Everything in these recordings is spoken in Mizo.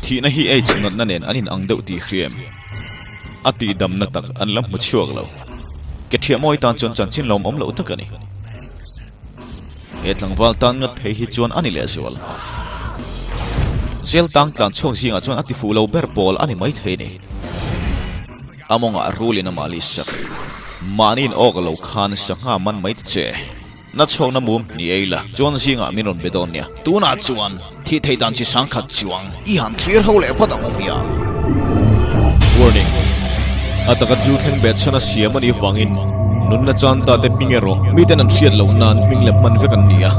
Thihna hi aids natna nen an in ang deuh tih hria em? A tihdamna tak an la hmu chhuak lo. Ke thiah mawi tan chuan chanchin lawmawm loh tak a ni. He tlangval tan ngat phei hi chuan a ni lehzual. Zel tang tlan chhuak zingah chuan a ti fuh lo ber pawl a ni maithei ni. A mawngah rulin amah lih sak. Mahniin awk lo khan sangha man mai ta che. Na chhawkna mum ni ei la, chuan zingah min rawn be dawn nia. Tunah chuan thih theih dan chi sang khat chuang i han thlir ho leh phawt ang awm hian. Warning, A taka thil thleng bet chhan a siam a nih vangin nunna chan ta te hming erawh miten an hriat loh nan hming leh hman vek an ni a.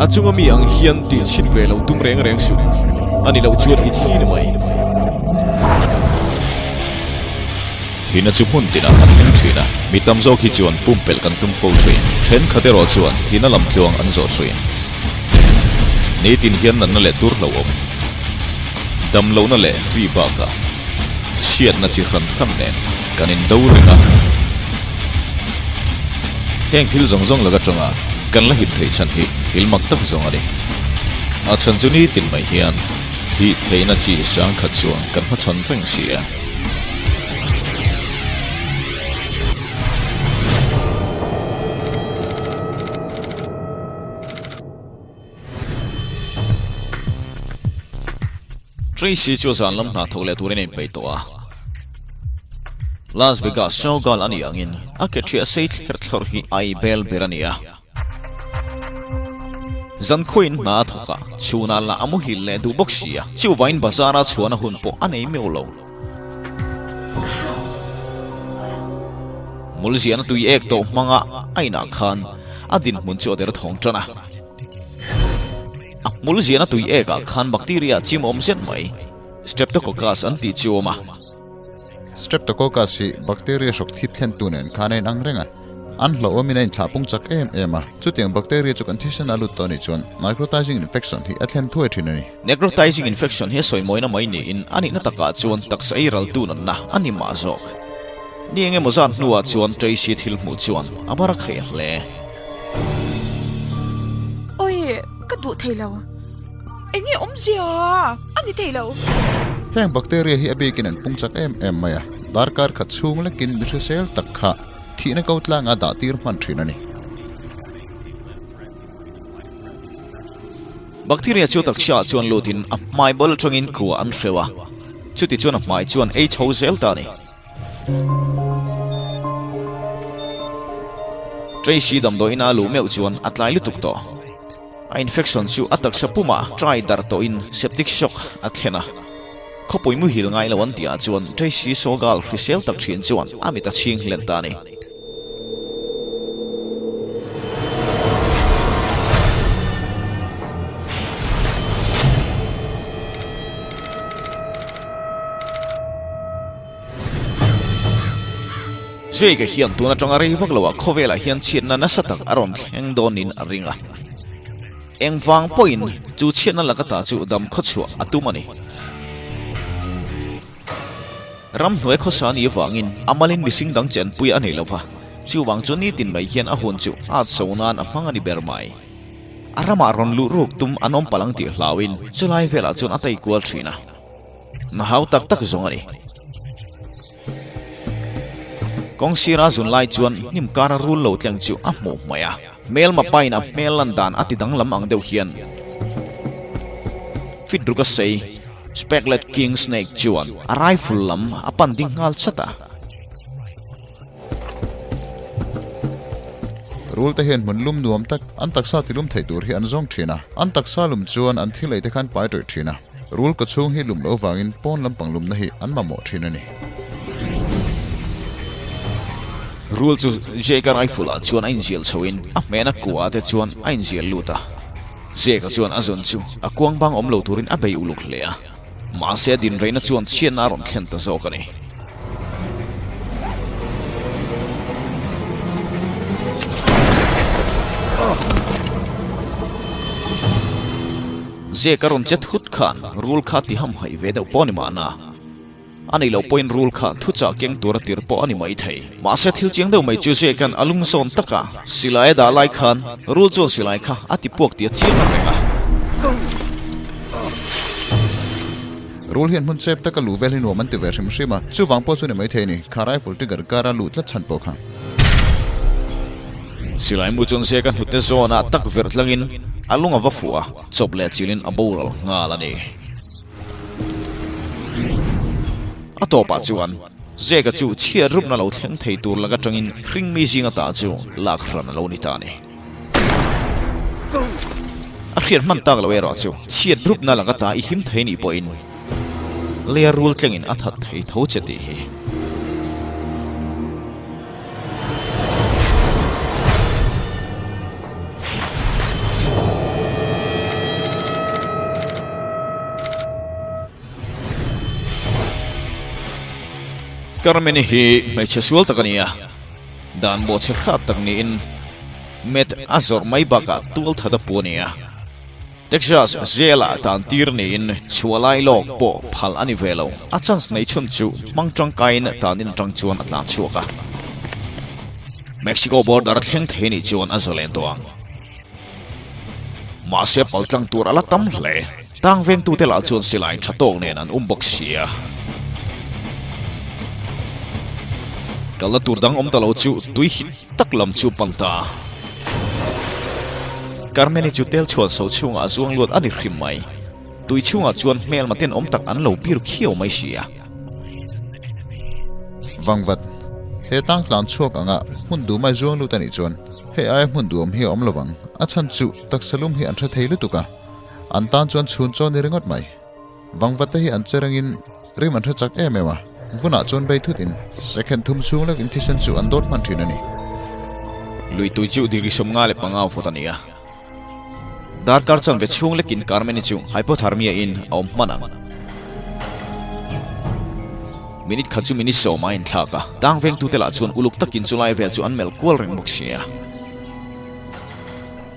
A chunga mi ang hian tih chhin ve lo tum reng reng suh. A ni loh chuan i thi ni mai. Thihna chu hmun tinah a thleng thin a, mi tam zawk hi chuan pumpelh kan tum fo thin. Thenkhat erawh chuan thihna lam tluang an zawh thin. Nitin hian natna leh tur hlauhawm, damlohna leh ri bakah chhiatna chi hran hran nen kan indo reng a. Heng thil zawng zawng lak atanga kan la him theih chhan hi thil mak tak zawng a ni. A chhan chu nitin mai hian thih theihna chi sangkhat chuan kan hmachhawn reng si a. Tracy chu zan lam hna thawk leh turin a inpeih tawh a. Las Vegas showgirl a nih angin a ke ṭhiah sei thler thlawrh hi a ei bel ber a ni a. Zankhuain hna a thawk a, chhunah lah a muhil leh duh bawk si a, chuvain bazar-a chhuahna hun pawh a nei meuh lo. Mulziahna tui ek tawh hmanga a inah khan a dinhmun chu a der thawng tan a. A hmulziahna tui ekah khan bacteria chim awm zet mai, Streptococcus an tih chu a awm a. Streptococcus hi bacteria hrawk thip thlentu nen khan a inang reng a. An hlauhawmin a inthlah pung chak em em a. Chutiang bacteria chu kan thisen a lut tawh anih chuan necrotizing infection hi a thlen thuai thin a ni. Necrotizing infection hi a sawi mawina mai niin a nihna takah chuan taksa ei raltu natna a ni mah zawk. Ni eng emaw zat hnuah chuan Tracy thil hmuh chuan a bar a khaih hle. Awi, ka duh thei lo. Enge awmzia a ni thei lo. Heng bacteria hi a bikin an pung chak em em mai a, darkar khat chhung lekin mi hrisel tak kha thihna ko tlanga dah tir hman thin a ni. Bacteria chu taksa ah chuan lutin a hmai bal atangin kua an hreuh a, chuti chuan a hmai chuan ei chho zel ta a ni. Tracy damdawiin a luh meuh chuan a tlai lutuk tawh. A infection chu a taksa pumah try darh tawhin septic shock a thlen a. Khawpui muhil ngai lo an tihah chuan Tracy Sogal hrisel tak thin chuan a mit a chhing hlen ta a ni. Jake hian tun atanga rei vak loah khawvelah hian chhiatna nasa tak a rawn thleng dawnin a ring a. Engvang pawhin chu chhiatna laka ta chu dam khawchhuah a tum a ni. Ramhnuai khawsa ni avangin a malin mihring dang chenpui a nei lo va, chuvang chu nitin mai hian a hun chu at so nan a hmang a ni ber mai. A ramah rawn luh ruk tum an awm palh ang tih hlauin chulai velah chuan a taikual thin a. Na hau tak tak zawng a ni. Kawng sira zun lai chuan hnim kara rul lo tleng chu a hmuh hmaih a. Hmelma pain a hmel lan dan a ti danglam ang deuh hian fit ruk a sei Speckled King Snake chuan a rifle lam a pan ding nghal chat a. Rul te hian hmun lum nuam tak an taksa ti lum thei tur hi an zawng thin a, an taksa lum chuan an thil ei te khan pai tawih thin a. Rul ka chhung hi lum loh vangin pawn lampang lumna hi an mamawh thin a ni. Rul chu Jake-a rifle ah chuan a inzial chhoin a hmehna kuah ah te chuan a inzial lut a. Jake-a chuan a zawn chu a kuang bang awm lo turin a bei uluk hle a. Mahse a dinreihna chuan chhiatna a rawn thlen ta zawk a ni. Zek a rawn che thut khan rul kha ti ham haih ve deuh pawh a ni mahna. A nih loh pawhin rul kha thuchah keng tura tir pawh a ni mai thei. Mahse thil chiang deuh mai chu Zeka'n a lung zawn taka silai a dah lai khan rul chuan silai kha a ti puak tih a chiang a reng a. Rul hian hmun chep taka luh vel hi nuam an ti ve hrim hrim a, chuvang pawh chu ni maithei a ni, kha rifle trigger kara luh tlat chhan pawh kha. Silai mu chuan Zeka hnute zawnah tak verh tlangin a lung a va fuh a, chawp leh chilin a boral nghal a ni. A tawpah chuan Zeka chu chhiat rupna lo thleng thei tur lak atangin hringmi zinga ta chu lak hran a lo ni ta a ni. A hriat hman tak loh erawh chu chhiat rupna laka ta i him thei nih pawhin leia rul tlengin a that thei tho che tih hi. Carmen-i hi hmeichhe sual tak a ni a, dan bawhchhe hrat tak niin Met a zawrh mai bakah tual that a pu a ni a. Texas jail-ah tan tir niin chhuah lai lawk pawh phal a ni ve lo. A chance nei chhun chu hmang tangkaiin tan in atang chuan a tlan chhuak a. Mexico border a thleng thei nih chuan a zawlen tawh ang. Mahse paltlang tur a la tam hle. Tang vengtute lah chuan silai tha tawk nen an um bawk si a. Kalna tur dang awm ta lo chu tui hit tak lam chu pan ta. Carmen-i chu tel chhuan so chhungah a zuang luat a ni hrim mai. Tui chhungah chuan hmelma ten awm tak an lo bir khiau mai si a. Vangvat, he tang tlan chhuak anga hmun duhmai zuang lut a nih chuan hei aia hmun duhawm hi a awm lovang. A chhan chu taksa lum hi an hre thei lutuk a. An tan chuan chhun chaw ni ringawt mai. Vangvat te hi an che rengin rim an hre chak em em a, vunah chuan bei thutin second thum chhung lekin thisen chu an dawt hman thin a ni. Lui tui chu degree 55 vawt a ni a, darkar chanve chhung lekin Carmen-i chu hypothermia in a awm hman ang. Minute khat chu minute sawm a inthlak a, tang vengtute lah chuan uluk takin chulai vel chu an melh kual reng bawk si a.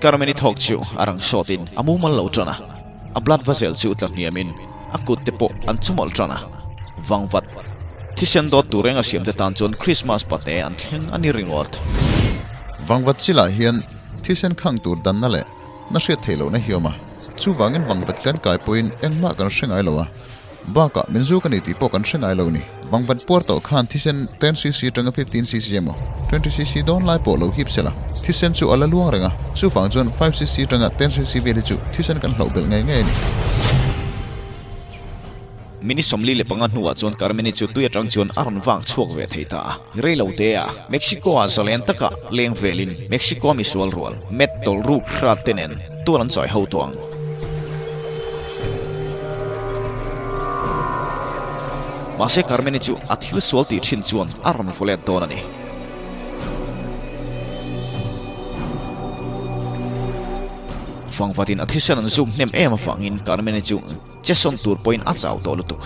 Carmen-i thawk chu a rang sawtin a mumal lo tan a, a blood vessel chu tla hniamin a kut te pawh an chumawlh tan a, vangvat thisen dawt tur reng a siam te tan chuan Christmas pate an thleng a ni ringawt. Vangvat chilah hian thisen khang tur danna leh na hriat theih lohna hi awm a, chuvangin vangvat kan kai pawhin engmah kan hre ngai lo a, Bakah min zu ka ni tih pawh kan hre ngai lo ni. Vangvat puar tawh khan thisen ten cc atanga 15 cc emaw 20 cc dawn lai pawh lo hip sela, thisen chu a la luang reng a, chuvang chuan five cc atanga ten cc vel hi chu thisen kan hlauh belh ngei ngei a ni. Minute 45 hnuah chuan Carmen-i chu tui atang chuan a rawn vak chhuak ve thei ta a. Rei lo te a, Mexico-ah zalen taka leng velin Mexico-a misual rual, Met tawlh ruk hrat te nen tual an chawi ho tawh ang. Mahse Carmen-i chu a thil sual tih thin chuan a rawn vaw let dawn a ni. Fangvatin a thisen an zuk hnem em avangin Carmen-i chu che sawn tur pawhin a chau tawh lutuk.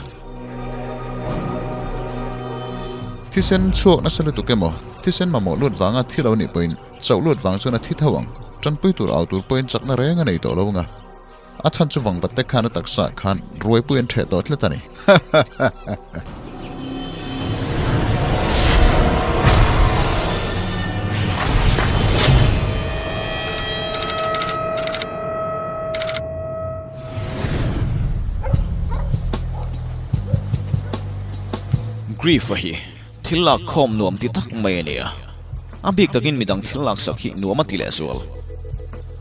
Thisen chhuak nasa lutuk emaw, thisen mamawh lut vanga thi lo nih pawhin Chauh luat vang chuan a thi tho ang. Tanpui tur au tur pawhin chakna reng a nei tawh lo ang a. A chhan chu vangvat te khan a taksa ah khan ruaipui an ṭheh tawh tlat a ni. Grief-a hi Thil lak khawm nuam ti tak mai a ni a, a bik takin midang thil laksak hi nuam a ti leh zual.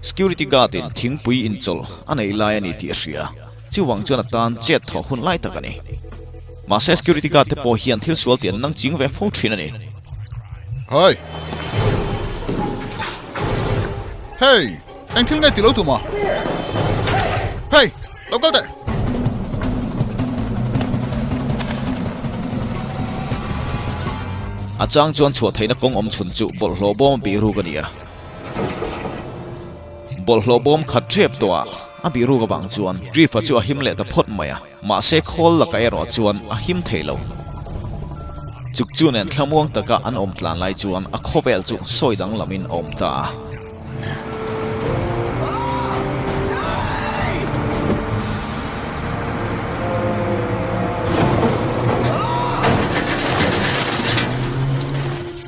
Security guard in thingpui inchawlh a neih lai a ni tih a hria, chuvang chuan a tan chet thawh hun lai tak a ni. Mahse security guard te pawh hian thil sual tih an nang ching ve fo thin a ni. Hey! Hey! Eng thil nge ti lo tum a? Hey! Lo kal teh! A chang chuan chhuah theihna kawng awm chhun chu bawlhhlawh bawm a bih ruk a ni a. Bawlhhlawh bawm khat ṭep tawh a, a bih ruk avang chuan Griff-a chu a him leh ta phawt mai a. Mahse khawl lakah erawh chuan a him thei lo. Chuk chu nen thlamuang taka an awm tlan lai chuan a khawvel chu sawi danglamin a awm ta a.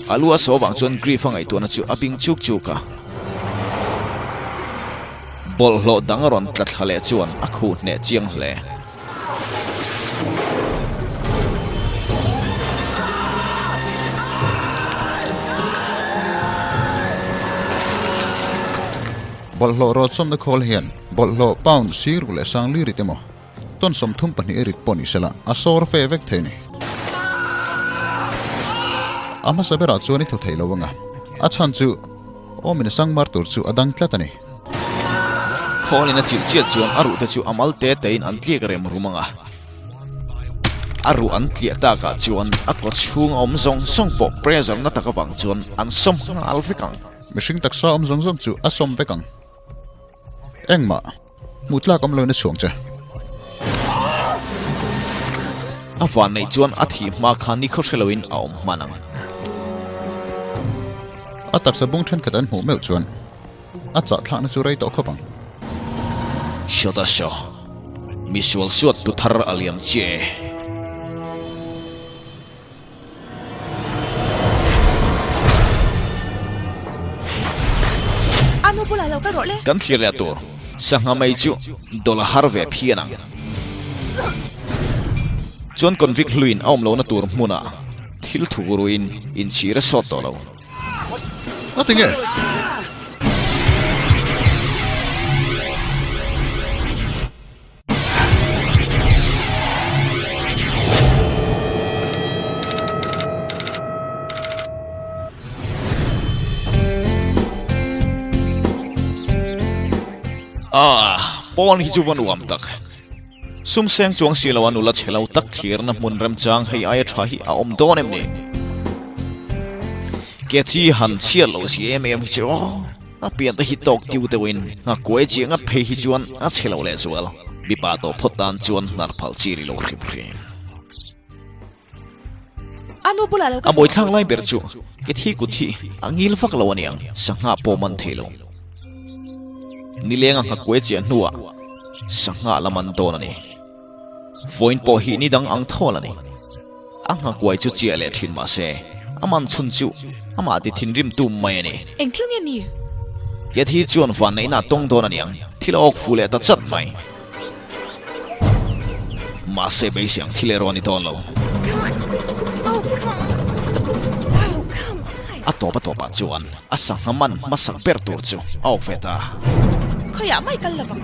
A lu a saw vang chuan Griff a ngaihtuahna chu a bing chuk chuk a. Bawlhhlawh dang a rawn tla thla leh chuan a khuh hneh chiang hle. Bawlhhlawh rawt sawmna khawl hian bawlhhlawh pound siruk leh sangli rit emaw ton 32 rit pawh ni sela a sawr fe vek thei a ni. A hmasa berah chuan i thaw thei lo anga, a chhan chu awmin a sangmar tur chu a dang tlat a ni. Khawlin a chilh chiat chuan a ruhte chu a mal te tein an tliak rem rum anga. A ruh an tliah takah chuan a kaw chhung a awm zawng zawng pawh pressure na tak avang chuan an sawm nghal vek ang. Mihring taksa awm zawng zawng chu a sawm vek ang. Engmah hmuh tlak awm loin a chhuang che. A van neih chuan a thih hma khan ni khaw hre loin a awm hman ang. A taksa bung thenkhat an hmuh meuh chuan a chah thlakna chu rei tawh khawp ang. Shot a shaw. Mi sual suat tu thar a liam che. A nu bulah lo kal rawh le. Kan thlir leh tur sangha mai chu dawlh a har ve phian ang. Chuan convict hluin a awm lohna tur hmunah thil thuk ruin inchhir a sawt tawh lo. A ti nge? Ah, pawn hi chu va nuam tak. Sum seng chuang si lo a nula chhe lo tak thlirna hmun remchang hei aia tha hi a awm dawn em ni? Cathy han chhiat lo si em em hi chu aw. A pian te hi tawk tiu deuhin nghakuai chiah ngat phei hi chuan a chhe lo lehzual. Mipa tawh phawt tan chuan hnar phal chi ni lo hrim hrim. A nu bulah lo A buaithlak lai ber chu ke thi kut hi a ngil vak lo aniang, sangha pawh man thei lo. Nileng a nghakuai chiah hnuah sangha la man dawn a ni. Vawiin pawh hi ni dang ang thawl a ni. A nghakuai chu chiah leh thin mah se, a man chhun chu amah ti thinrim tum mai a ni. Eng thil nge ni? Cathy chuan vanneihna a tawng dawn aniang, thil a awk fuh leh ta chat mai. Mahse beisei ang thil erawh a ni dawn lo. A tawp a tawpah chuan a sangha man hmasak ber tur chu a awk ve ta. Khawiah mai kal lovang.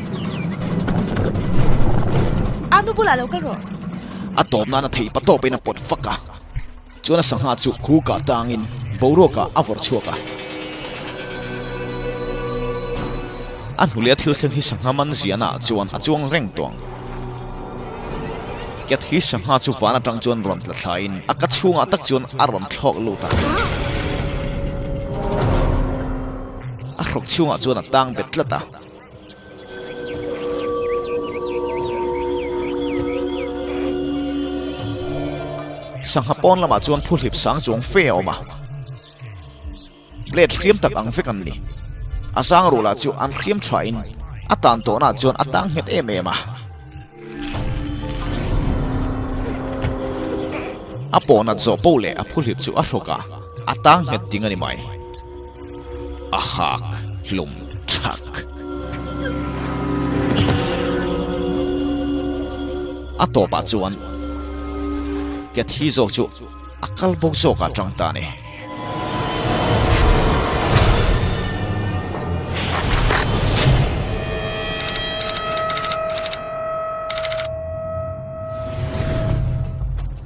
A nu bulah lo kal rawh. A tawp nan a theih pa tawpin a pawt vak a. Chuan a sangha chu khukah tangin boruakah a vawrh chhuak a. A hnuleh a thil thleng hi sangha man ziahna ah chuan a chuang reng tawh ang. Cat hi sangha chu van atang chuan rawn tla thlain a ka chhungah tak chuan a rawn thlawk lut a. A hrawk chhungah chuan a tang bet tlat a. Sangha pawn lamah chuan phuhlip sang chuang fe a awm a, blade hriam tak ang vek an ni. A zang ruh lah chu an hriam thain a tan tawhnah chuan a tang nghet em em a. A pawhnat zawh poh leh a phuhlip chu a hrawk a, a tang nghet ding a ni mai. A hak hlum thak. A tawpah chuan Cathy zawk chu a kal bo zawkah tang ta a ni.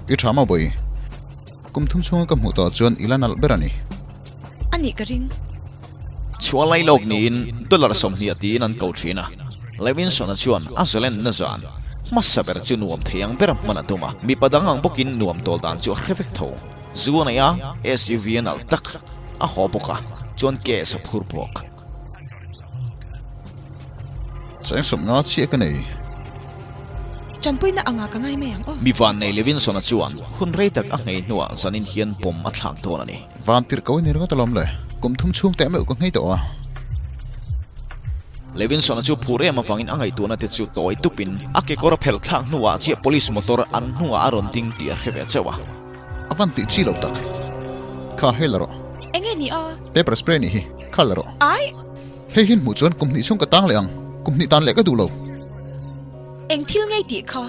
I tha maw bawi? Kum thum chhunga ka hmuh tawh chuan i la nalh ber a ni. A nih ka ring. Chhuah lai lawk niin dollar 20 tiin an ko thin a. Levinson-a chuan a zalenna zan hmasa ber chu nuam thei ang ber hman a tum a. Mipa dang ang bawkin nuam tawl dan chu a hre vek tho. Zu a nei a, SUV a nalh tak a haw bawk a, chuan case a phur bawk. Cheng 50 chiah ka nei. Tanpuina anga ka ngai mai ang aw. Mi vannei Levinson-a chuan hun rei tak a nghei hnuah zanin hian bomb a thlak dawn a ni. Van tirh ko i ni ringawt alawm le. Kum thum chhung teh meuh ka nghei tawh a. Levinson-a chu phur em avangin a ngaihtuahna te chu tawi tupin a kekawr a phelh thlak hnuah chiah police motor an hnungah a rawn ding tih a hre ve chauh a. A van tih chi lo tak. Kha hei la rawh. Enge ni a? Pepper spray nih hi. Kha la rawh. Ai! Hei hian hmuh chuan kum hnih chhung ka tang leh ang. Kum hnih tan leh ka duh lo. Eng thil ngei tih kha?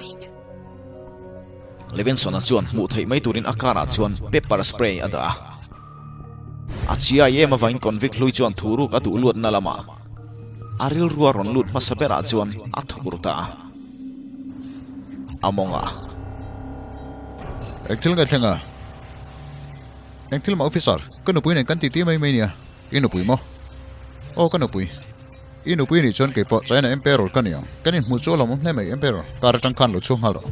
Levinson-a chuan hmuh theih mai turin a car-ah chuan pepper spray a dah a. A chiai em avangin convict hlui chuan thu ruk a duh luatna lamah. A rilrua rawn lut hmasa berah chuan a thuk ru ta a. A mawngah. Eng thil nge thleng a? Eng thil mah officer, ka nupui nen kan titi mai mai nia. I nupui maw? Aw ka nupui. I nupui nih chuan keipawh China Emperor ka ni ang. Kan inhmuh chu a lawmawm hle mai Emperor. Car atang khan lo chhuak nghal rawh.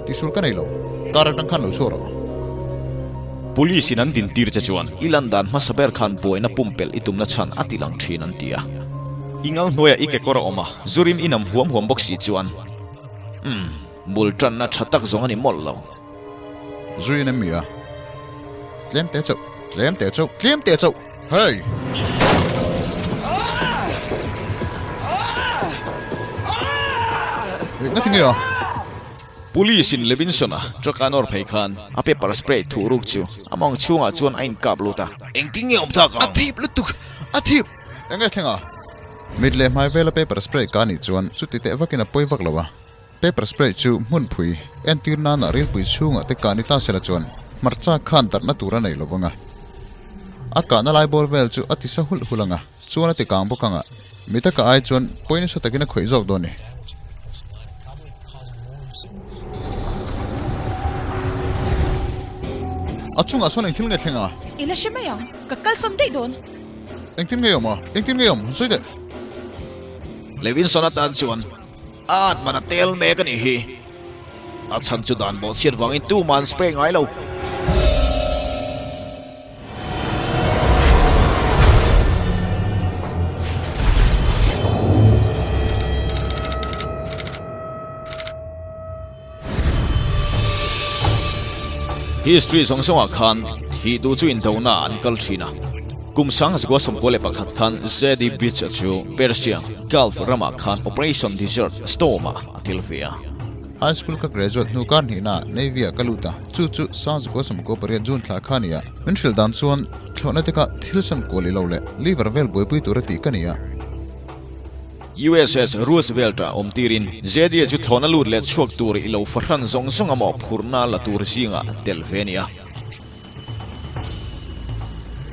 Tihsul ka nei lo. Car atang khan lo chhuak rawh. Police in an din tir che chuan i lan dan hmasa ber khan buaina pumpelh i tumna chhan a ti lang thin an ti a. I ngal hnuaiah i kekawr a awm a, zurim i nam huam huam bawk si chuan umm bul tanna tha tak zawng a ni mawlh lo. Zurin em mi a? Tlem te chauh, tlem te chauh, tlem te chauh! Hey! Eng nge a? Police in Levinson-a truck a nawr phei khan a pepper spray thuh ruk chu a mawng chhungah chuan a inkap lut a. Engtin nge awm tak ang? A thip lutuk! A thip! Eng nge thleng a? Mit leh hmai vela pepper spray ka nih chuan chuti teh vakin a pawi vak lo a. Pepper spray chu hmunpui entir nana rilpui chhungah te kah ni ta sela chuan hmarcha khan darhna tur a nei lo vang a. A kahna lai bawr vel chu a ti sa hulh hulh ang a, chuan a ti kang bawk ang a, mi taka ai chuan pawi nasa takin a khawih zawk dawn ni. A chungah sawn engthil nge thleng a? I la hre mai ang, ka kalsawn daih dawn. Engtin nge awm a? Engtin nge awm? Han sawi teh. Levinson atan chuan A at man a tel mek a nih hi. A chhan chu dan bawhchhiat vangin tumah an spray ngai lo. History zawng zawngah khan thih duh chu indona an kal thin a. Kum 1991 khan Zedi Beach chu Persia Gulf ramah khan Operation Desert Storm-ah a tel ve a. High School ka graduate hnu kar hnihnaah Navy-ah ka lut a, chu chu 1998 June thla kha a ni a. Min hrilh dan chuan thlawhna te kha thil san kual i lo leh liver vel buaipui tura tih ka ni a. USS Roosevelt-a awm tirin Jedi-a chu thlawhna lut leh chhuak tur i lo fahran zawng zawng a mawhphurhna la tur zingah tel ve a ni a.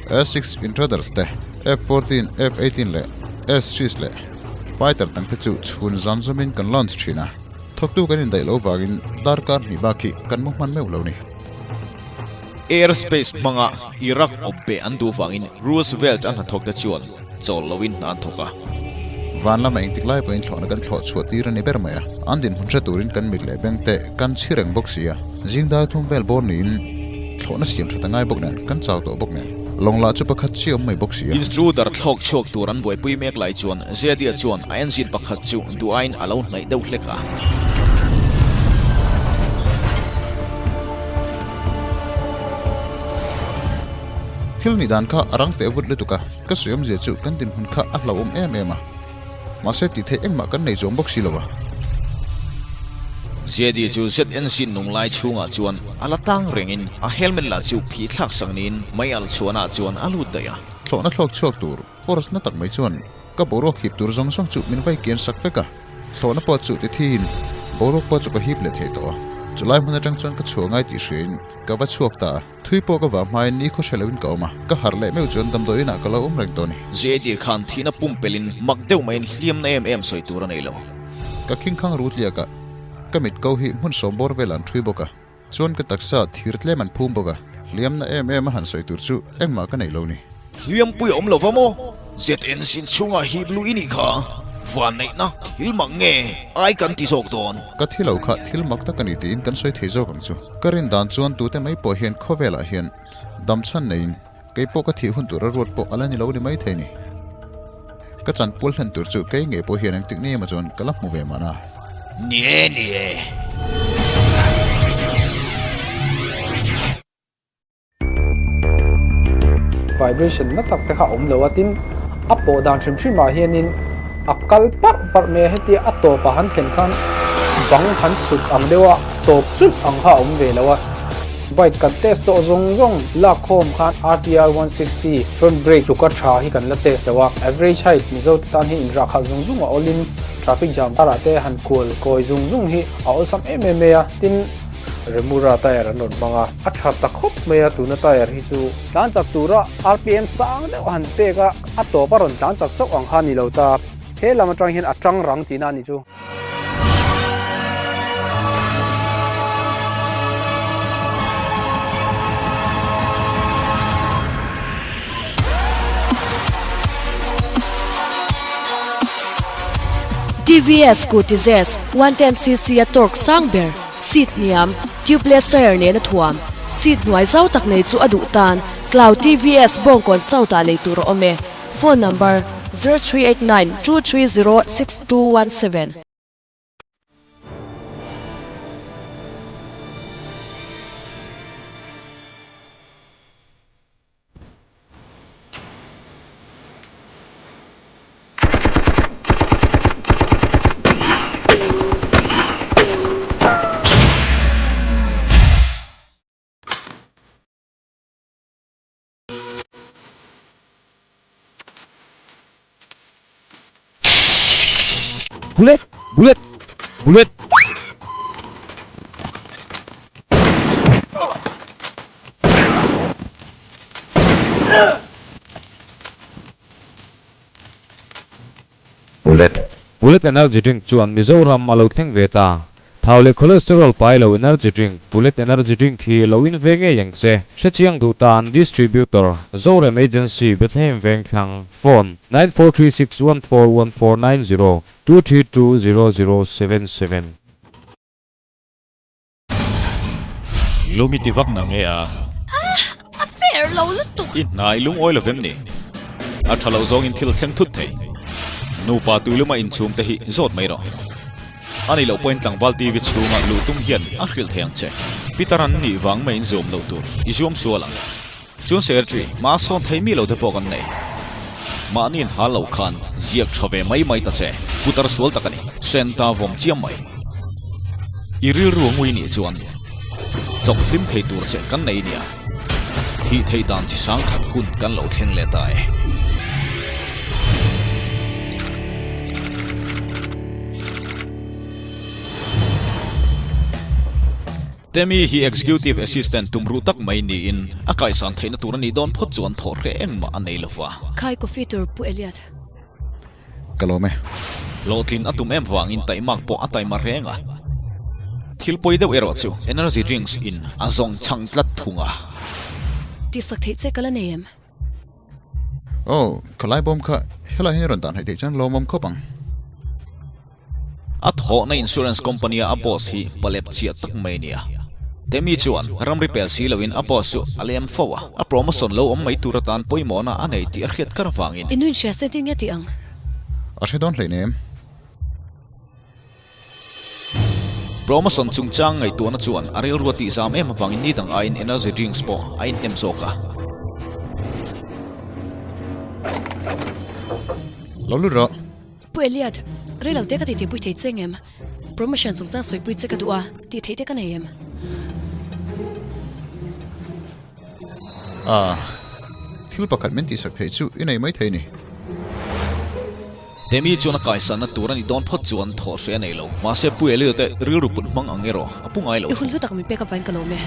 S-six Intruders te, F-fourteen, F-eighteen leh S-six leh fighter dangte chu chhun zan zawmin kan launch thin a, thawktu kan indaih loh vangin darkar hnih bak hi kan mu hman meuh lo ni. Air space hmanga Iraq awpbeh an duh vangin Roosevelt-a hnathawkte chuan chawl loin hna an thawk a. Van lama engtik lai pawhin thlawhna kan thlawh chhuah tir a ni ber mai a, an dinhmun hre turin kan mit leh beng te kan chhi reng bawk si a. Zing dai thum vel bawr niin thlawhna siam that a ngai bawk nen kan chau tawh bawk nen lawng lah chu pakhat chi awm mai bawk si a. Intruder thlawk chhuak tur an buaipui mek lai chuan Zedia chuan a engine pakhat chu duh aiin a lo hnaih deuh hlek a. Thil nih dan kha a rang teh vut lutuk a, ka sawi awmzia chu kan dinhmun kha a hlauhawm em em a, mahse tih theih engmah kan nei zawm bawk si lo a. Zedi chu ZNC nung lai chhungah chuan a la tang rengin a helmet lah chu phih thlak sak niin mei alh chhuanah chuan a lut daih a. Thlawhna thlawk chhuak tur force na tak mai chuan ka boruak hip tur zawng zawng chu min vai kian sak vek a, thlawhna pawh chu ti thiin boruak pawh chu ka hip leh thei tawh a, chulai hmun atang chuan ka chhuah ngai tih hriain ka va chhuak ta a. Thui pawh ka vah hmain ni khaw hre loin ka awm a, ka harh leh meuh chuan damdawi inah ka lo awm reng tawh a ni. JD khan thihna pumpelhin mak deuh maiin hliamna em em sawi tur a nei lo. Ka khingkhang rut liak a, ka mit ko hi hmun sawm bawr vel an ṭhui bawk a, chuan ka taksa thir tlem an phum bawk a, hliamna em em a han sawi tur chu engmah ka nei lo ni. Hliampui awm lo va maw? ZN sin chhungah hip luh i nih kha. Vanneihna thil mak nge ai kan ti zawk dawn? Ka thi lo kha thil mak tak a ni tiin kan sawi thei zawk ang chu. Ka rin dan chuan tute mai pawh hian khawvelah hian dam chhan neiin kei pawh ka thih hun tura ruat pawh a la ni lo ni maithei ni. Ka chanpual hlen tur chu kei ngei pawh hian engtik ni emaw chuan ka la hmu ve mahna. Ni e, ni e. Vibration na tak te kha a awm lo a, tin a pawh dan hrim hrim ah hianin a kal parh parh mai a, hetia a tawp ah han thlen khan bang han sut ang deuh a, tawp chulh ang kha a awm ve lo a. Bike kan test tawh zawng zawng lak khawm khan RTR 160 front brake tluka tha hi kan la test lo a, average height Mizo te tan hian inrah khalh zung zung a awlin traffic jam karah te han kual kawi zung zung hi a awlsam em em mai a, tin Remura tyre an rawn hmang a, a tha ta khawp mai a tuna tyre hi chu. Tlan chak tura rpm sang deuh a han pek a, a tawp a rawn tlan chak chauh ang kha a ni lo ta. He lam atang hian a tang rang tihna a nih chu. TVS Scooty Zest 110cc a torque sang ber, seat hniam, tubeless tyre nena thuam, seat hnuai zau tak nei chu a duh tan Cloud TVS Bawngkawn South ah lei tur a awm e. Phone number, 0389 230 6217. Bullet! Bullet! Bullet! Bullet. Bullet Energy Drink chuan Mizoram a lo thleng ve ta. Thau leh cholesterol pai lo energy drink, Bullet Energy Drink hi lo in ve ngei ang che. Hrechiang duh tan Distributor, Zorem Agency, Bethlehem Vengthlang, Phone, 9436141490 2320077. Lung i ti vak na nge a? A fair lo lutuk. I hnai lungawi lo vem ni? A tha loh zawngin thil thleng thut thei. Nupa tuiluma inchhum te hi zawt mai rawh. A nih loh pawhin tlangval TV chhunga luh tum hian a hrilh thei ang che. Peter an nih vang mai in zuam loh tur i zuam sual ang. Chuan Secretary, hma sawn thei mi lo te pawh kan nei. Mahni in hal lo khan ziak tha ve mai mai ta che, putar sual tak a ni, Santa vawm chiam mai. I rilru a ngui nih chuan chawk hlim thei tur che kan nei nia, thih theih dan chi sang khat hun kan lo thleng leh ta e. Temi hi Executive Assistant tumruh tak mai niin a kaisan theihna tur a nih dawn phawt chuan thawh hreh engmah a nei lova. Khai coffee tur Pu Elliot. Ka lawm e. Hlawhtlin a tum em vangin taimak pawh a taima reng a. Thil pawi deuh erawh chu energy drinks in a zawng chhang tlat thung a. Tihsak theih che ka la nei em? Aw, ka lai bawm kha helai hian i rawn dah hnaih theih chuan lawmawm khawp ang. A thawhna insurance company a a boss hi palep chiah tak mai nia. Temi chuan ramri pel si loin a boss chu a lem fo a, a promotion lo awm mai tur atan pawimawhna a nei tih a hriat kar avangin. I nuin hria se tin nge tih ang? A hre dawn hleinem. Promotion chungchang ngaihtuahna chuan a rilru a tihzam em avangin ni dang aiin energy drinks pawh a inhnem zawk a. Lo lut rawh. Pu Eliat, rei lo te ka titi pui thei che ngem? Promotion chungchang sawipui che ka duh a, tih theih te ka nei em? Ah, thil pakhat min tihsak theih chu i nei mai thei ni. Demi chuan a kaisanna tur a nih dawn phawt chuan thawh hreh a nei lo. Mahse Pu Eliot te rilru put hmang ang erawh a pu ngai lo I hun hlu tak min pek avain ka lawm e.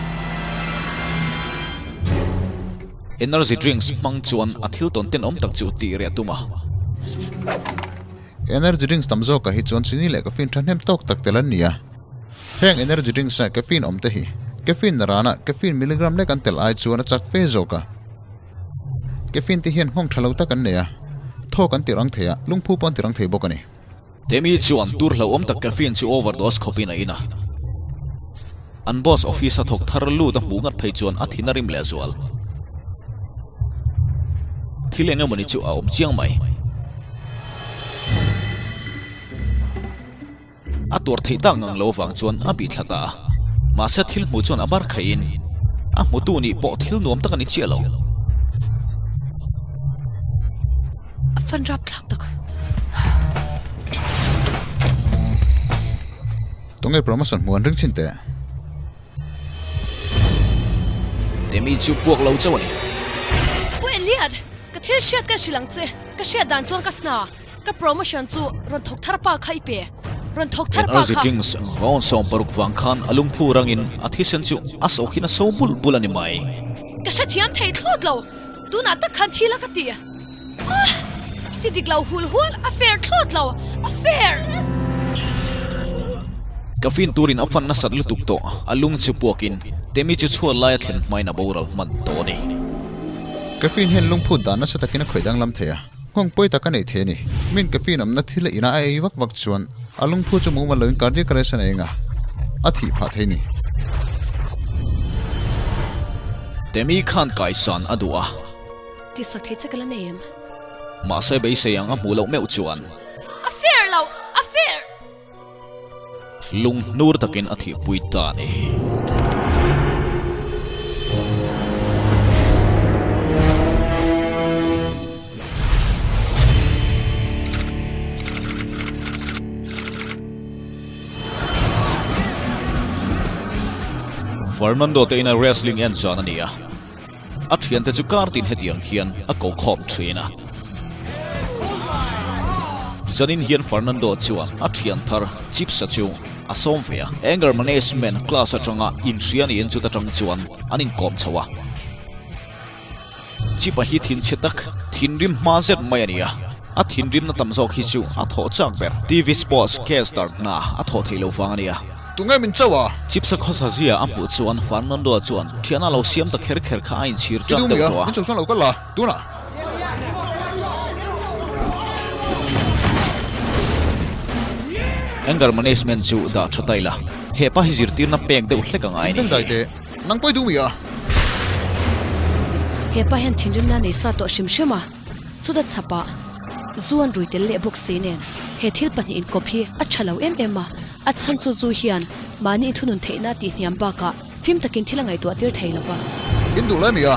Energy drinks hmang chuan a thil tawn tenawm tak chu tih reh a tum a. Energy drinks tam zawkah hi chuan chini leh caffeine thahnem tawk tak tel an ni a. Heng energy drinks a caffeine awm te hi caffeine na rana caffeine milligram lek an tel ai chuan a chak fe zawk a. Caffeine te hian nghawng tha lo tak an nei a, thawk an ti rang thei a, lungphu pawh an ti rang thei bawk a ni. Temi chuan tur hlauhawm tak caffeine chu overdose khawpin a in a. An boss office a thawk thar lut a hmuh ngat phei chuan a thin a rim leh zual. Thil eng emawni chu a awm chiang mai. A tuar theih tak ngang lo vang chuan a bih thla ta a. Mahse thil hmuh chuan a bar khaihin a hmutu nih pawh thil nuam tak a ni chiah lo. A fan rap thlak tak. Tunge promotion hmu an ring chhin teh. Demi chu puak lo chauh a ni. Pu Eliat, ka thil hriat ka hrilh ang che. Ka hriat dan chuan ka hna. Ka promotion chu rawn thawk thar pa kha i pe. Rawn thawk thar pa Energy kha. drinks rawn 60 vang khan a lungphu rangin a thisen chu a sawkhin a so bul bul a ni mai. Ka hrethiam thei thlawt lo. Tunah tak khan thil a ka ti. Ah! Ti dik lo hul hual, a fair thlawt lo, a fair! Ka fin turin a fan nasat lutuk tawh, a lung chu puakin Temi chu chhuat laia thlen hmain a boral hman tawh a ni. Caffeine hian lungphut dan nasa takin a khawih danglam thei a, nghawng pawi tak a nei thei a ni. Min caffeine awmna thil a ina a ei vak vak chuan a lungphu chu mumal loin cardiac arrest a nei anga a thih phah thei a ni. Temi khan kaisan a duh a. Tihsak thei che ka la nei em? Mahse beisei ang a hmuh loh meuh chuan. A fair lo! A fair! Lung hnur takin a thihpui ta a ni. Fernando te ina wrestling en zan a ni a. A thiante chu kar tin hetiang hian a ko khawm thin a. Zanin hian Fernando chuan a thian thar Chipsa chu a sawm ve a. Anger Management class atanga inhria niin chuta tang chuan an inkawm chho a. Chipa hi thinchhe tak, thinrim hma zet mai a ni a. A thinrimna tam zawk hi chu a thawh chak ber. TV Sports caster hna a thawh theih lo vang a nia. Tunge min chauh a? Chipsa khawsa zia a hmuh chuan Fernando chuan thiana lo siam ta kher kher kha a inchhir tan deuh tawh a. Min chauh chuan lo kal la, tunah. Anger management chu dah tha ta ila, hepa hi zirtirna pek deuh hlek a ngai a ni. Dai teh. Nang pawi duh mi a? Hepa hian thinrimna nei sa tawh hrim hrim a, chuta chhapah zu an rui tel leh bawk si nen he thil pahnih inkawp hi a tha lo em em a, a chhan chu zu hian mahni inthunun theihna a tihhniam bakah fim takin thil a ngaihtuah tir thei lo va. In duh lai mi a?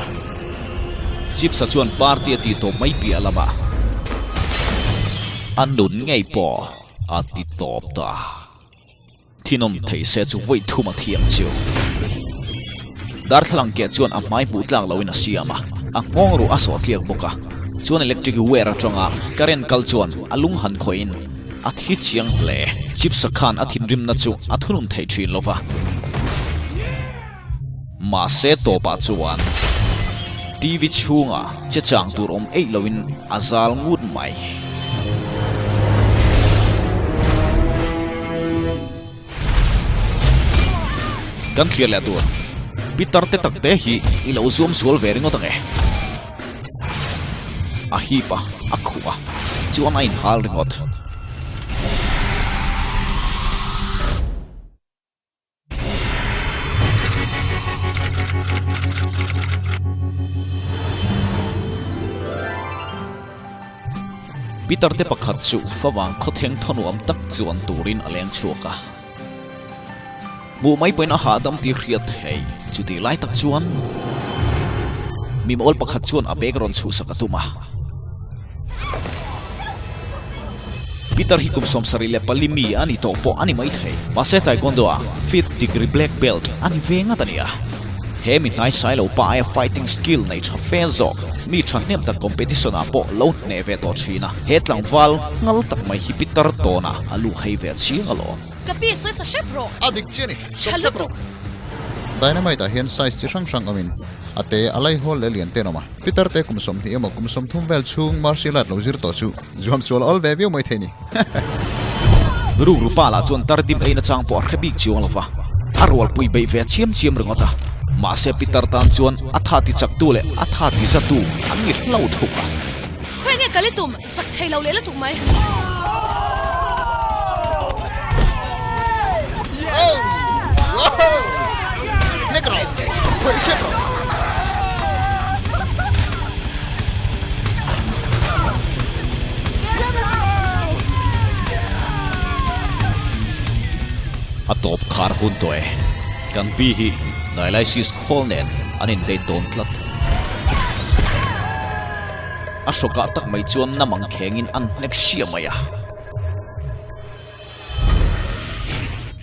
Chipsa chuan party a tih tawp mai piah lamah a nun ngei pawh a ti tawp ta. Thinawm thei se chu vawi thum a thiang chu. Darthlalang keh chuan a hmai hmuh tlak loin a siam a, a nghawng ruh a sawh tliak bawk a. Chuan electric wire atanga current kal chuan a lung han khawih in a thi chiang hle. Chipsa khan a thinrimna chu a thunun thei thin lo va. Mahse tawpah chuan TV chhungah che chang tur awm eih loin a zal ngut mai. Kan thlir leh tur Pitar te tak te hi i lo zuam sual ve ringawt ang e. A hip a, a khuh a, chuan a inhal ringawt. Pitar te pakhat chu favang khawtheng thaw nuam tak chuan turin a leng chhuak a. Hmuh mai pawhin a hahdam tih hriat thei. Chutih lai tak chuan mimawl pakhat chuan a bag rawn chhuhsak a tum a. Peter hi kum 74 mi a ni tawh pawh a ni maithei. Mahse Taekwondo-ah fifth degree black belt a ni ve ngat a nia. He mi hnai sai lo pa aia fighting skill nei tha fe zawk, mi thahnem tak competition-ah pawh lo hneh ve tawh thin a. He tlangval nghal tak mai hi Peter tawnah a lu hei ve chiang alawm. Ka pi sawi sa hrep rawh. A dik chiah a ni. Tha lutuk. Dynamite-ah hian size chi hrang hrang awmin a te, a laihawl leh lian te an awm a. Pitar te kum 20 emaw kum 30 vel chhung martial art lo zir tawh chu zuam sual awl ve viau mai thei ni. Rukru pa lah chuan tar dim eina chang pawh a hre bik chiang lo va, a rualpui beih ve chiam chiam ringawt a. Mahse pitar tan chuan a tha ti chaktu leh a tha ti zatu an ni hlo thuk a. Khawi nge kal i tum zak thei lo leh lutuk mai. A tawp khar hun tawh e. Kan pi hi dialysis khawl nen an in date dawn tlat. A hrawkah tak mai chuan namang khengin an hnek sia mai a.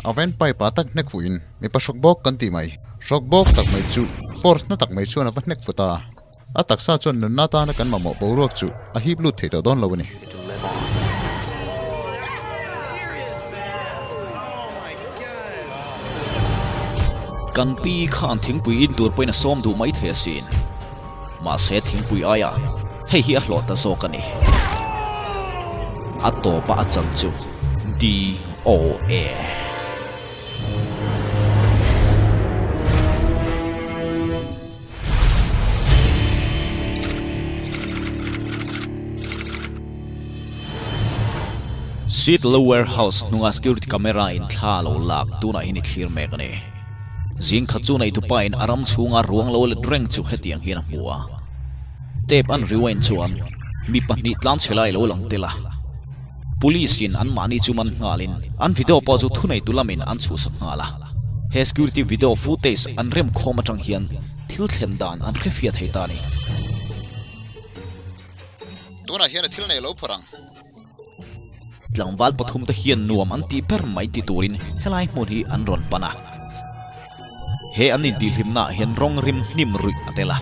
A van pipe ah tak hnek fuhin mipa hrawk bawk kan tih mai. Hrawk bawk tak mai chu force na tak mai chuan a va hnek fu ta. A taksa chuan nunna atana kan mamawh boruak chu a hip lut thei tawh dawn lo a ni. Kan pi khan thingpui in tur pawhin a sawm duh mai thei asin. Mahse thingpui aia hei hi a hlawh ta zawk a ni. A tawpa a chan chu DOA. Seattle Warehouse hnunga security camera in thla a lo lak tunah hian i thlir mek a ni. Zing khat chu neitupa in a ram chhunga ruang lo let reng chu hetiang hian a hmu a. Tape an rewind chuan mi pahnih tlanchhe lai lo lang tel a. Police in an mahni chu man nghalin an video pawh chu thuneitu lamin an chhuhsak nghal a. He security video footage an remkhawm atang hian thil thlen dan an hrefiah thei ta a ni. Tunah hian a thil nei lo phawrh ang. Tlangval pathum te hian nuam an tih ber mai ti turin helai hmun hi an rawn pan a. He an intihhlimnaah hian rawng rim hnim ruih a tel a.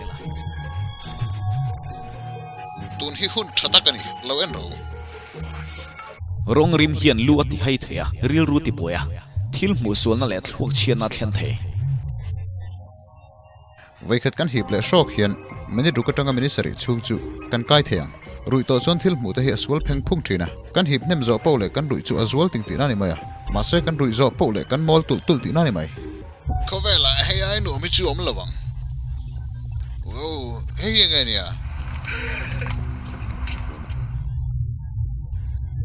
Tun hi hun tha tak a ni, lo en ro. Rawng rim hian lu a ti hai thei a, rilru ti buai a, thil hmuh sualna leh thluak chhiatna a thlen thei. Vawikhat kan hip leh hrawk hian minute ruk atanga minute sarih chhung chu kan kai thei ang. Ruih tawh chuan thil hmuh te hi a sual pheng phung thin a, kan hip hnem zawh poh leh kan ruih chu a zual ting tihna a ni mai a, mahse kan ruih zawh poh leh kan mawl tulh tulh tihna a ni mai. Khawvelah hei ai nuam hi chu awm lo ang. Wow, hei hi enge nia?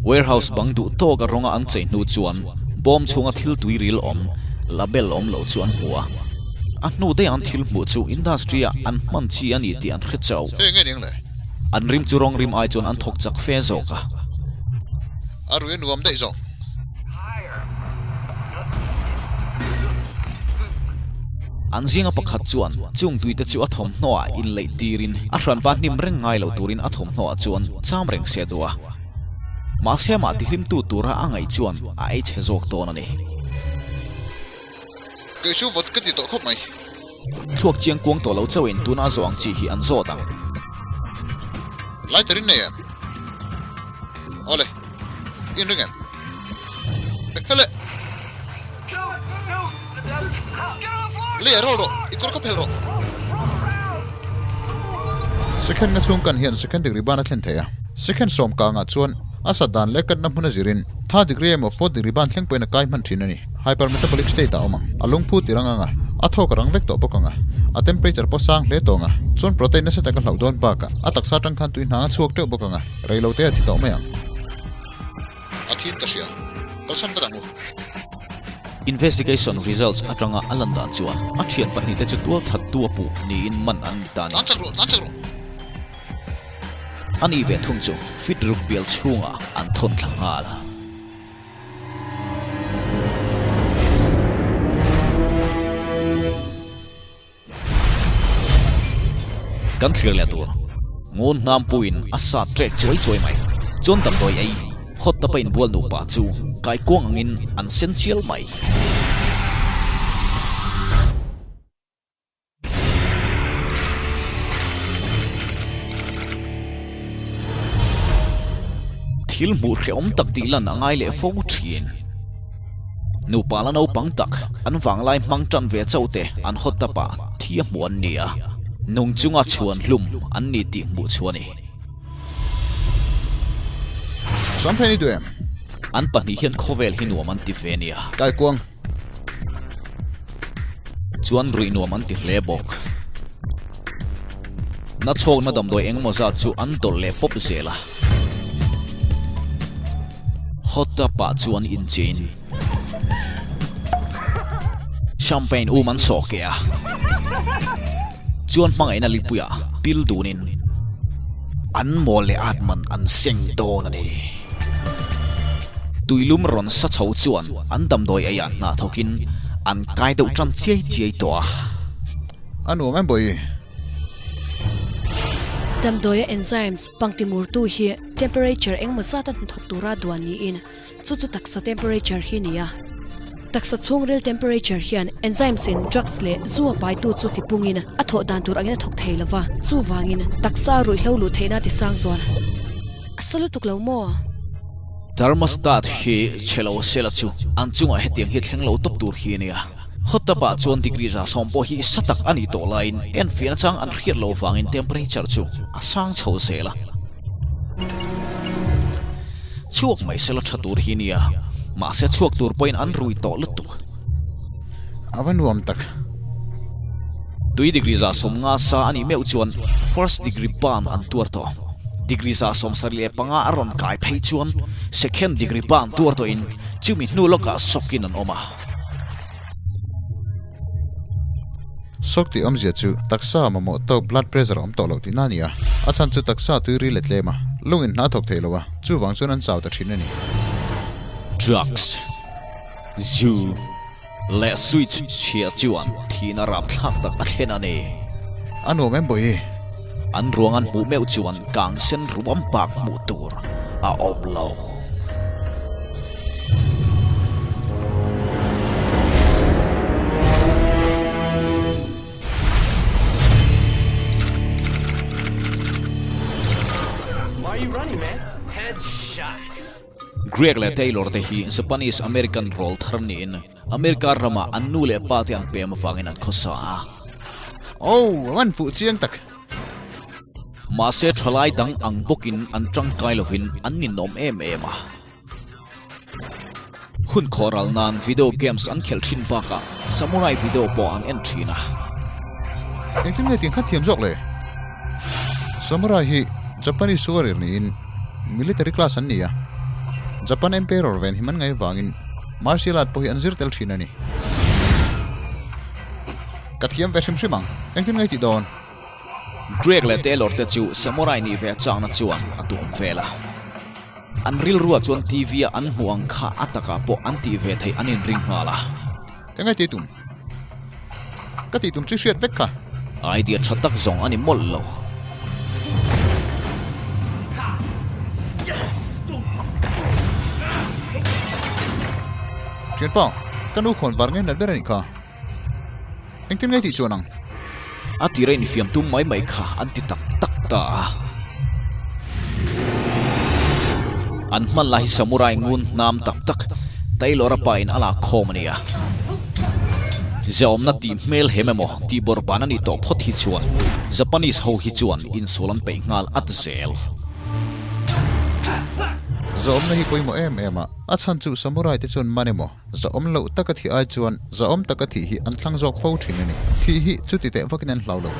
Warehouse bang duh tawk a rawnga an chei hnu chuan bawm chhunga thil tui ril awm, label awm lo chu an hmu a. A hnu daih an thil hmuh chu industry ah an hman chi a ni tih an hre chauh. Hei enge ning le? An rim chu rawng rim ai chuan an thawk chak fe zawk a. A rui a nuam daih zawk. An zinga pakhat chuan chung tuite chu a thawmhnaw ah inleih tirin a hranpa hnim reng ngai lo turin a thawmhnaw ah chuan cham reng se duh a. Mahse amah tihlimtu tura a ngaih chuan a ei chhe zawk dawn a ni. Kei chu vawt ka ti tawh khawp mai. Thluak chiang kuang tawh lo chauhin tuna a zawh ang chi hi an zawt ang. Lighter in nei em? Awle, in ring em? Hele! Lei a rawl rawh, i kawr kha phel rawh. Second nga chhung kan hian second degree ban a thlen thei a. Second sawm kangah chuan a sat dan leh kanna hmun a zirin third degree emaw fourth degree ban thleng pawhin a kai hman thin a ni. Hypermetabolic state ah a awm ang. A lungphu ti rang ang a, a thawk a rang vek tawh bawk ang a, a temperature pawh sang hle tawh ang a, chuan protein nasa tak a hlauh dawn bakah a taksa atang khan tui hnang a chhuak teuh bawk ang a, rei lo te a thi tawh mai ang. A thin ka hria. Kalsan vat ang u. Investigation results atanga a lan dan chuan a thian pahnihte chu tual thattu a puh niin man an ni ta a ni. Tlan chak rawh, tlan chak rawh. A nih ve thung chu fit ruk bial chhungah an thawn thla nghal. Kan thlir leh tur. Ngun hnam puiin a sat trek chuai chuai mai. Chuan damdawi ei hot tapa inbual nupa chu kaikuang angin an sen chial mai. Thil hmuh hrehawm tak tih lan a ngai leh fo thin. Nupa la naupang tak an vanglai hmang tan ve chauh te an hot tap ah thi a hmuh an ni a, nung chunga chhuan hlum an ni tih hmuh chu a ni. Samphei ni duh em? An pahnih hian khawvel hi nuam an ti ve nia. Kaikuang. Chuan ruih nuam an ti hle bawk. Na chhawkna damdawi engemaw zat chu an dawlh leh pawp zel a. Hot tub ah chuan inchein champagne um an sawh keh a. Chuan hmangaihna lipuiah pil dunin an mawl leh at man an seng dawn a ni. Tuilum rawn sa chho chuan an damdawi eiah hna thawkin an kai deuh tan chiai chiai tawh a. A nuam em bawi? Damdawia enzymes pangtimurtu hi temperature engemaw zata hnathawk tura duan niin chu chu taksa temperature hi a ni a. Taksa chhungril temperature hian enzymes in drugs leh zu a paitu chu tipungin a thawh dan tur angin a thawk thei lova, chuvangin taksa ruihhlo luh theihna a tisang zual. A sa lutuk lo maw? Thermostat hi chhe lo sela chu an chungah hetiang hi thleng lo tawp tur hi a nia. Hot tub ah chuan degree 70 pawh hi sa tak a ni tawh laiin enfiahna chang an hriat loh vangin temperature chu a sang chho zel a. Chhuak mai sela tha tur hi nia, mahse chhuak tur pawhin an rui tawh lutuk. A va nuam tak. Tui degree 150 sa a nih meuh chuan first degree burn an tuar tawh. Degree 75 a rawn kai phei chuan second degree burn tuar tawhin chumi hnu lawkah sawkin an awm a. Sawk tih awmzia chu taksa mamawh tawk blood pressure a awm tawh loh tihna a ni a, a chhan chu taksa tui ri let tlem a, lung in hna thawk thei lo a, chuvang chuan an chau ta thin a ni. Drugs, zu leh switch chhia chuan thihna rapthlak tak a thlen a ni. A nuam em bawihi? An ruang an hmuh meuh chuan kang sen ruam bak hmuh tur a awm lo. Greg leh Taylor te hi Japanese American rawl thar niin America ramah an nu leh pa te an pem avangin an khawsa a. Oh, a van fuh chiang tak! Mahse thalai dang ang bawkin an tangkai lovin an ninawm em em a. Hun khawhral nan video games an khelh thin bakah samurai video pawh an en thin a. Engtin nge tiang khat thiam zawk le? Samurai hi Japanese warrior niin military class an ni a. Japan Emperor ven him an ngaih vangin martial art pawh hi an zir tel thin a ni. Ka thiam ve hrim hrim ang. Engtin nge i tih dawn? Greg leh Taylor te chu samurai nih ve chakna chuan a tuam vel a. An rilruah chuan TV-a an hmuh ang kha a takah pawh an tih ve theih an inring nghal a. Eng nge tih tum? Ka tih tum chu hriat vek kha. Idea tha tak zawng a ni mawlh lo. Thianpa, ka nu khawn var nge nat ber a nih kha. Engtin nge tih chuan ang? A tira infiam tum mai mai kha an ti tak tak ta a. An hman lai hi samurai ngun hnam tak tak Taylor-a pa in a lak khawm a ni a. Ziaawmna tih hmel hem emaw tih bawrhban a nih tawh phawt hi chuan Japanese ho hi chuan insual an peih nghal at zel. Ziaawmna hi pawimawh em em a, a chhan chu samurai te chuan man emaw Zahawm loh taka thih ai chuan zahawm taka thih hi an thlang zawk fo thin a ni. Thih hi chuti teh vakin an hlau lo.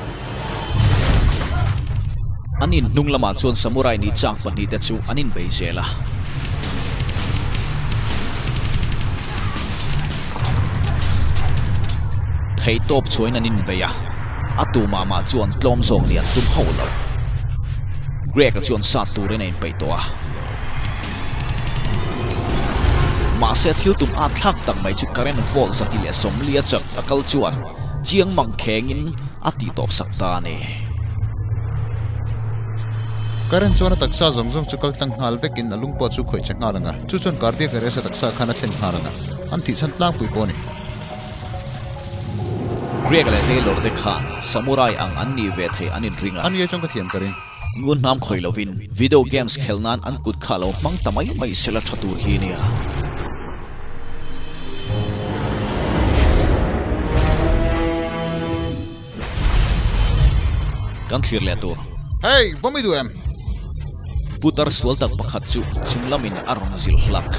An in hnung lamah chuan samurai ni chak pahnihte chu an inbei zel a. Theihtawp chuain an inbei a, a tu mah mah chuan tlawm zawk nih an tum hauh lo. Greg-a chuan sat turin a inpeih tawh a. Mahse thil tum at thlak tak mai chu current volt 240 a chak a kal chuan chiang mang khengin a tih tawp sak ta a ni. Current chuan a taksa zawng zawng chu kal tlang nghal vekin a lung pawh chu khawih che nghal ang a, chu chuan cardiac arrest a taksa khan a thlen nghal ang a, an thih chhan tlangpui pawh a ni. Greg leh Taylor te khan samurai ang an nih ve theih an inring a. A nia chuan ka thiam ka ring. Ngun hnam khawih lovin video games khelh nan an kut kha lo hmang ta mai mai sela tha tur hi nia. Kan thlir leh tur. Hey, va mi duh em? Putar sual tak pakhat chu chung lamin a rawn zilh hlak.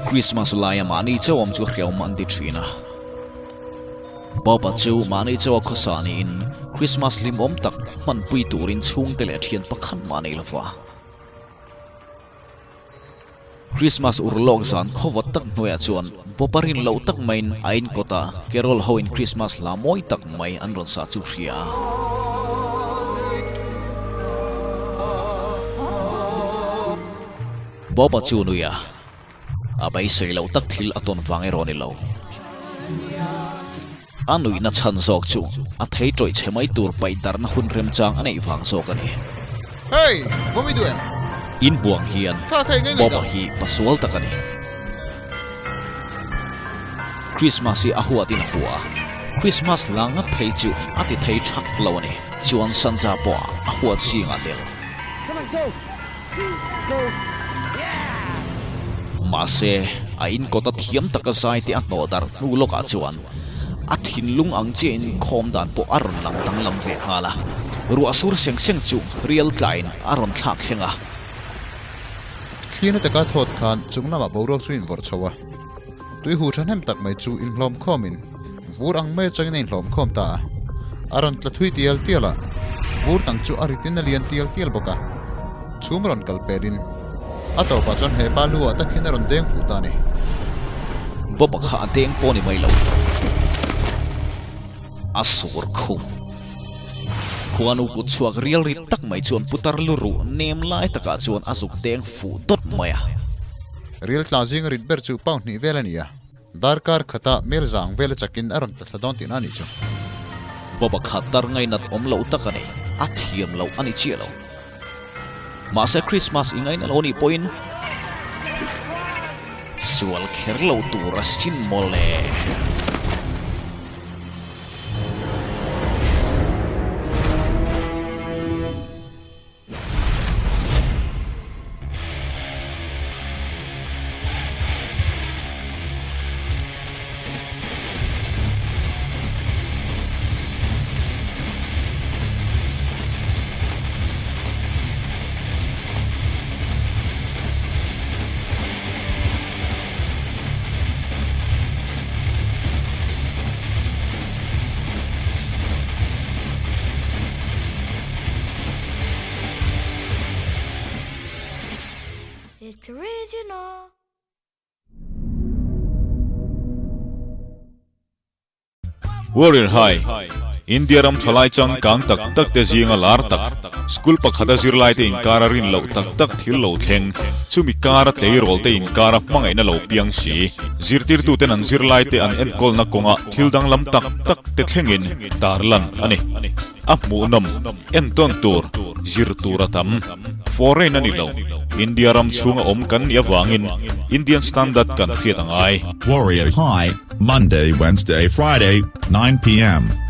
Christmas laia mahni chauh awm chu hreawm an ti thin a. Bob-a chu mahni chauha khawsa niin Christmas hlimawm tak hmanpui turin chhungte leh thian pakhat mah nei lova. Christmas urlawk zan khawvawt tak hnuaiah chuan Bob-a rin loh tak maiin a inkawt a, Carol hoin Christmas hla mawi tak mai an rawn sa chu hria a. Bob-a chu nui a, a beisei loh tak thil a tawn vang erawh a ni lo. A nuihna chhan zawk chu a thei tawih chhe mai tur paih darhna hun remchang a neih vang zawk a ni. Hey! Vawmi duh em? Inbuang hian Bob-a hi pasual tak a ni. Christmas hi a huatin a hua a, Christmas la ngat phei chu a ti thei thak lo a ni. Chuan Santa pawh a huat zingah tel. Mahse, a inkawta thiam taka zai te a hnawh darh hnu lawkah chuan a thinlung ang chiah inkhawm dan pawh a rawn lang danglam ve nghal a. Ruah sur seng seng chu rial tlain a rawn thlak thleng a. Thlirna taka thawt khan chung lamah boruak chu invawrh chho a. Tui hu thahnem tak mai chu inhlawm khawmin vur ang mai atangin a inhlawm khawm ta a. A rawn tla thui tial tial a, vur dang chu a ritin a lian tial tial bawk a. Chhum rawn kal pelin a tawpah chuan he pa lu ah tak hian a rawn deng fuh ta a ni. Bob-a kha a deng pawh ni mai lo. A sur khum. Khuanu kut chhuak rial rit tak mai chuan putar lu ruh nem lai takah chuan a zuk deng fuh dawt mai a. Rial tla zinga rit ber chu pau hnih vel a ni a, darkar khata mel za ang vel a chakin a rawn tla thla dawn tihna a nih chu. Bob-a kha tar ngainat awm loh tak a ni, a thiam loh a ni chiah lo. Mahse Christmas i ngaina lo nih pawhin sual kher lo tur a sin mawle. It's original. Warrior High, India ram thalai changkang tak tak te zinga lar tak, school pakhata zirlaite inkara rin loh tak tak thil lo thleng, chumi kara tleirawl te inkara hmangaihna lo piang si, zirtirtuten an zirlaite an enkawlna kawnga thil danglam tak tak te thlengin tarlan a ni. A hmuhnawm, entawn tur, zir tur a tam. Foreign a ni lo, India ram chhunga awm kan nih avangin Indian standard kan hriat a ngai. Warrior High, Monday, Wednesday, Friday, 9 pm.